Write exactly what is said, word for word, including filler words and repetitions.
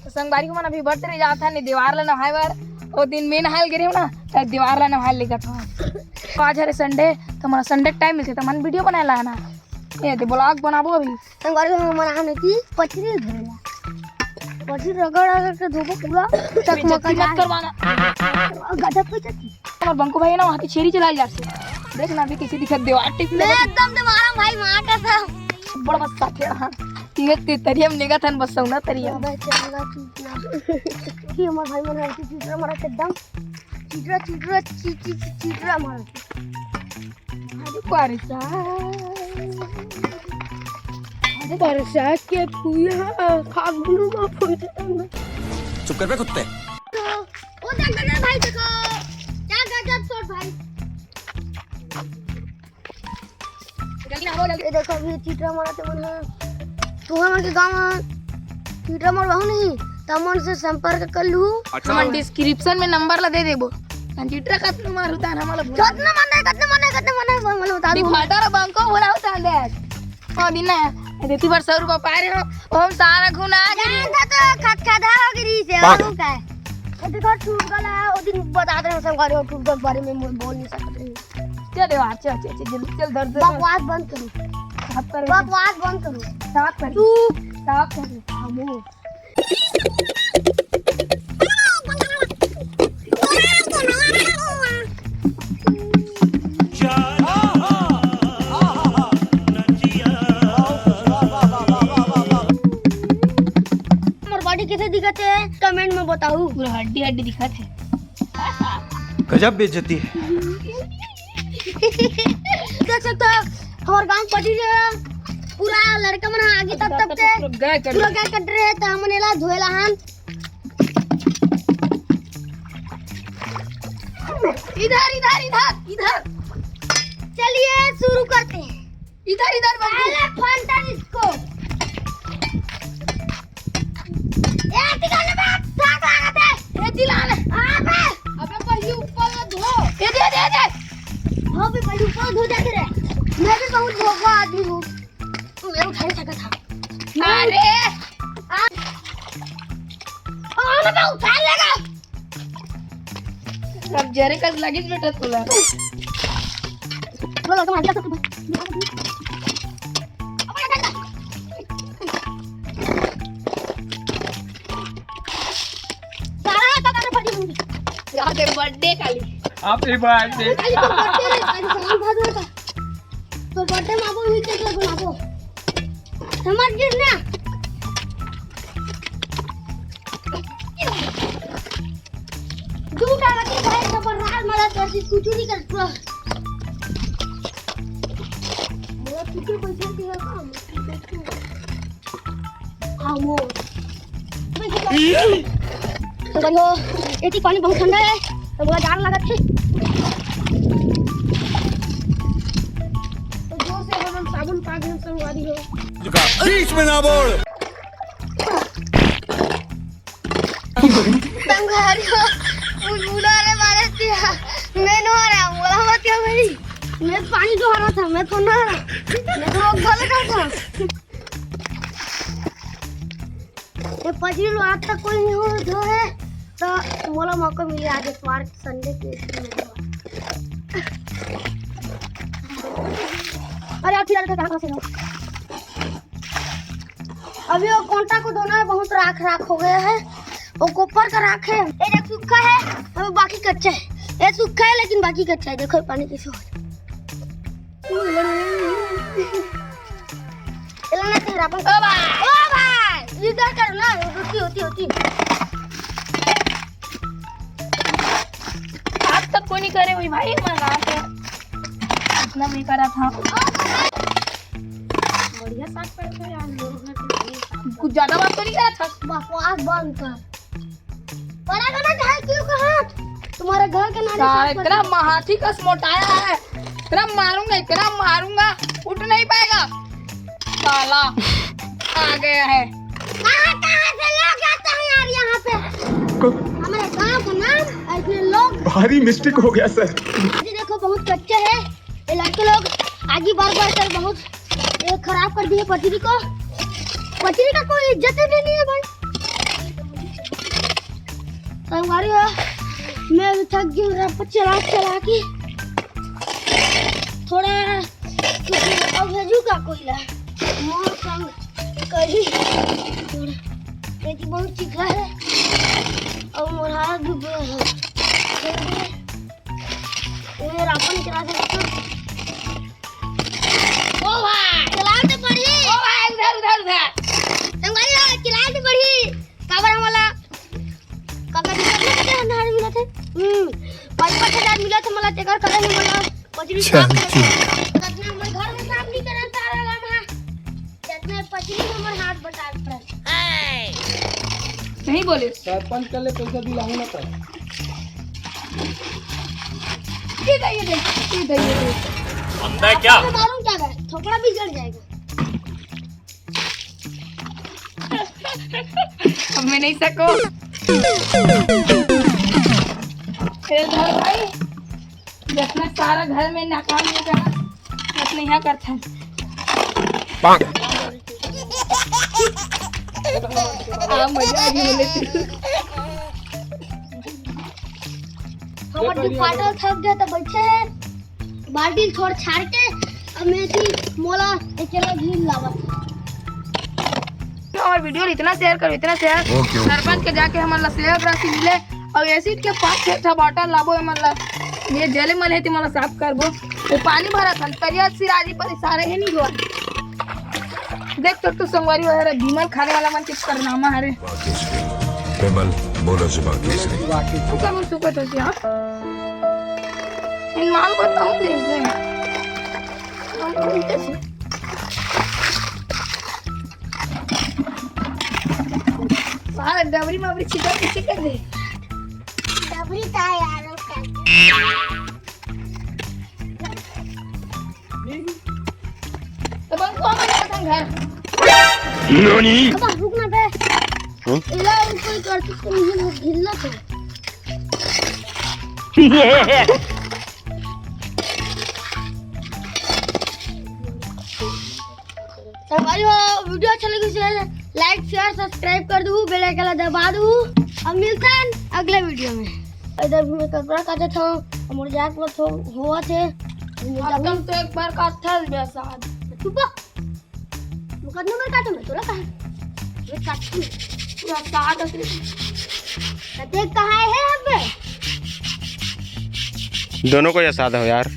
संगवारी मन, अभी बर्तरे जात हन दीवार ला नहाए बर। ओ दिन मैं नहाए गे रहेंव ना, त दीवार ला नहाए लेगत हन। आज हरे संडे, त मोला संडे के टाइम मिलथे, त मन वीडियो बनाए ला ना। ए दे, ब्लॉग बनाबो अभी। संगवारी मन, हमन आने की पचरी धरेला। पचरी रगड़ रगड़ के धोबो पूरा, चकमका बेइज्जती मत जाए। करवाना। गजब के चटनी। हमर बंकू भाई ना, वहाँ के छेरी चला जाते। देख ना, अभी कैसे दिखत दीवार टिक मैं एकदम दीवार भाई, माँ कसम। बड़ा मस्त साथे रहा। ये ते तरिया में नेगा थन बस सौना तरिया। अबे चलना चुप ना। कि हमर भाई मन हर चीज चीटरा मारा एकदम। चीटरा, चीटरा, ची-, ची-, ची-, चीटरा मारा। अरे बरसा। अरे बरसा के फूल हा, फागुन में फूल। चुप कर बे कुत्ते। ओ देख, देख, देख भाई, देखो। क्या गजब शॉट भाई। जल्दी ना हो, जल्दी। ये देखो, अभी चीटरा मारा ते मन ह। तुहा मन के गाँव म चीटरा मारवाहू नहीं, त हमन से संपर्क कर लू। अच्छा। हमन डिस्क्रिप्शन में नंबर ला दे देबो। हम चीटरा कतनो मारू तान हमला भुला। कतनो मन है, कतनो मन है, कतनो मन है, मन बता दू। दिखवाता रहो बंको, बोला होता अंदर। ओ दिन ना, रेती पर सौ रुपया पाए रहे हो, ओ हम सारा घुना गे। जान था तो खतखता हो गिरी से, और का है? देखो, टूट गला, ओ दिन बता दे, संगवारी हो, टूट गल बारे में बोल, बोल नहीं सकते। चल यार, चल, चल, चल, जल्दी चल, दर्द, दर्द। बकवास बंद करो। साफ कर। बकवास बंद करो। साफ कर। तू। साफ कर। हमू। मोर बॉडी कैसे दिखत है, कमेंट में बताऊ। पूरा हड्डी हड्डी दिखत है। गजब बेइज्जती है। देख सकते हो, हमारे गांव पटी रे, पूरा लड़का मन आगे तब तब के पूरा गाय कट पूरा गाय कट रहे, तो हमन एला धोए ला हन। इधर, इधर, इधर, इधर। चलिए, शुरू करते हैं। इधर, इधर, बाबू। पहले फंटन इसको। ए, दिलाने में आग लागत है। ए, दिलाने। अबे। अबे, पहले ऊपर में धो। ए, दे, दे, दे। हाँ, भी पहले ऊपर धो जाते रहे। मैं भी बहुत भोगा आदमी हूँ। मैं उठा नहीं सकता था। अरे। आ। अरे, मैं उठा लेगा। अब जरे कस लगिस बेटा तोला। बोलो, तुम हल्का सा सारा तो गाना फटी होंगी। यहाँ पे बर्थडे काली। Happy birthday। काली तो बर्थडे रे, काली सामान भाग रहा था। तो बर्थडे में आपको भी केक लगवाबो। समझ गए ना? दू टा लगी भाई, जबरदस्त मदद करती, कुछ नहीं करता। मेरा पीछे बैठा के रखा, मैं पीछे क्यों? हाँ, वो। तो भाई हो, एती पानी बहुत ठंडा है, तो बड़ा जाड़ लागत है। तो जोर से हम साबुन पा के संगवारी हो। बीच में ना बोल। संगवारी हो, बुलबुला रे मारे दिया। मैं नो आ रहा, बोला मत क्या भाई? मैं पानी तो आ रहा था, मैं तो ना आ रहा। मैं तो रोक भले का था। ये पजरी लो आज तक कोई नहीं हो जो है, तो मोला मौका मिले आज इतवार संडे के। अरे, आप फिलहाल कहाँ से हो? अभी वो कोंटा को धोना है, बहुत राख राख हो गया है। वो कोपर का राख है, ये देख सूखा है, अभी बाकी कच्चा है। ये सूखा है लेकिन बाकी कच्चा है। देखो पानी कैसे हो रहा है। चलो ना तेरा अपन। ओ भाई, ओ भाई, इधर कर ना, होती, होती, होती। आज तक कोई नहीं करे हुई भाई, मैं कहाँ से इतना भी करा था। बढ़िया साग पैदा यार, लोग घर के लिए। कुछ ज्यादा बात तो नहीं करा था। बकवास बंद कर। बड़ा गाना चाहे क्यों का हाथ? तुम्हारे घर के नानी साला साथ इतना पड़ती। महाथी कस मोटाया है, इतना मारूंगा, इतना मारूंगा, उठ नहीं पाएगा। साला आ गया है। कहाँ, कहाँ से लोग आते हैं यार यहाँ पे? हमारे गांव का नाम ऐसे लोग। भारी मिस्टेक हो गया सर। ये देखो, बहुत कच्चे हैं ये लड़के लोग। आगे बार बार सर बहुत ये खराब कर दिए पटरी को। पटरी का कोई इज्जत ही नहीं है भाई। संगवारी हो, मैं अभी थक गई हूँ रैपर चला चला के। थोड़ा कुछ और भेजू का कोई ला? मोर संग करी। थोड़ा, क्योंकि बहुत चिखला है और मोर हाथ भी बुरा है। फिर भी मैं अपन चला सकता हूँ। ओ भाई, चला तो पड़ी। ओ भाई, उधर, उधर, उधर। संगवारी हो, चला तो पड़ी। काबर हमला काका जी, कतना कतना हजार मिलत हे? हम्म, पाँच पाँच हजार मिलत हे मोला, तेकर कारण हे मोला पचली चल, साफ करत हे। कतना हमर घर में साफ नहीं करत तारा ला, माँ। जतना पचली हमर हाथ बटात पर। नहीं बोले। सरपंच कर ले, पैसा दिलाहूँ ना तो। ये दे, ये दे, ये दे, ये दे। अंधा है क्या? मैं मारूं क्या बे? थोपड़ा भी जल जाएगा। अब मैं नहीं सको। ए धर भाई, जितना सारा घर में नाकाम हो गया, उतना यहाँ करता है। आ, मजा आ गई बोले तू। हमर दुपट्टा थक गया तो बैठे हैं। बाल्टी ल छोड़ छाड़ के, अब मैं थी मोला अकेला भी लावत। और वीडियो ल इतना शेयर करो, इतना शेयर। ओके, ओके, सरपंच के ओके। जाके हमन ला सेवा राशि मिले और एसिड के पाँच छह ठा बॉटल लाबो हमन ला। ये जले मले हे ते मन ला साफ करबो। ये पानी भरत हन, तरिया सिराजी पर सारे हे नहीं हुआ। देख तो तू संगवारी हो रे, विमल खाने वाला मन के कारनामा हरे। विमल, बोलो जुबान केसरी। तू का मन सुकत हो क्या? इन माल को तो हम देख दे। हम उल्टे से। बाहर डबरी मबरी छिपा पीछे कर दे। डबरी का यार, उसका। तो बंद को मत कर घर। ननी? अब रुक ना बे। हाँ? इला कोई कर तो तुम ही लोग गिरना तो। तो भाई हो, वीडियो अच्छा लगे तो लाइक, शेयर, सब्सक्राइब कर दू, बेल आइकन ला दबा दू। अब मिलता है अगले वीडियो में। इधर भी मैं कपड़ा काटत हूँ, मोर जाके थो हुआ थे। अब तक तो एक बार काटत हस बे साथ। चुप। मुकदमा में काटो, मैं तोला कहा। मैं काटू। पूरा साथ है। तो देख कहाँ है अब? दोनों को ये साथ हो यार।